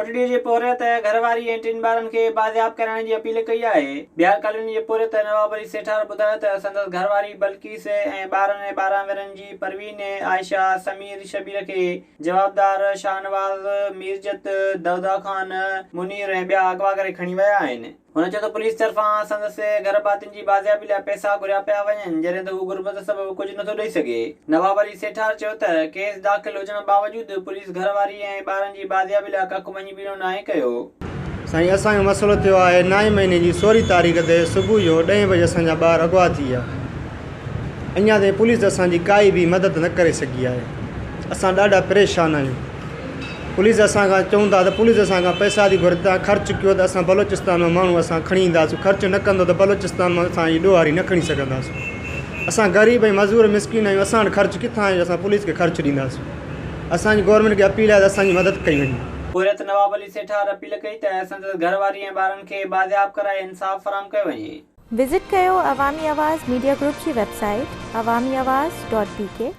ڪوٽڙي جي پورهيت گهر واري ۽ ٽن ٻارن کي بازياب ڪرائڻ جي اپيل ڪئي آهي. بهار ڪالوني جي پورهيت نواب علي سيٺار ٻڌايو ته سندس گهر واري بلقيس ۽ ٻارن ۽ 12 ورهين جي پروين، عائشه، سمير، شبير کي جوابدار شاهنواز، ميرجت، دودا خان، منير ۽ ٻيا اغوا ڪري کڻي ويا آهن. هن چيو ته پوليس طرفان سندس گهر ڀاتين جي بازيابي لاء پئسا گهريا پيا وڃن، جڏهن ته هو غربت سبب ڪجهه نٿو ڏئي سگهي. نواب علي سيٺار چيو ته ڪيس داخل هجڻ باوجود پوليس گهر واري ۽ ٻارن جي بازيابي لاء ڪک مڃي ٻيڻو ناهي ڪيو. سائين اسان جو مسئلو ٿيو آهي نائين مهيني جي سورهين تاريخ تي صبح جو ڏهين بجي اسان جا ٻار اغوا ٿي ويا اڃا تائين پوليس اسان جي ڪائي به مدد نه ڪري سگهي آهي اسان ڏاڍا پريشان آهيون. پوليس اسان کان چون ٿا ته پوليس اسان کان پئسا ٿي گهري توهان خرچ ڪيو ته اسان بلوچستان مان ماڻهو اسان کڻي اينداسون خرچ نه ڪندو ته بلوچستان مان اسان هي ڏوهاري نه کڻي سگهنداسون اسان غريب ۽ مزور مسڪين آهيون اسان وٽ خرچ ڪٿان آهي جو اسان پوليس کي خرچ ڏينداسون اسان جي گورنمينٽ کي اپيل آهي ته اسان جي مدد ڪئي وڃي. پورهيت نواب علي سيٺار اپيل ڪئي ته سندس گهر واري ۽ ٻارن کي بازياب ڪرائي انصاف فراهم ڪيو وڃي. وزٽ ڪيو عوامي آواز ميڊيا گروپ جي website Awami Awaz dot B K.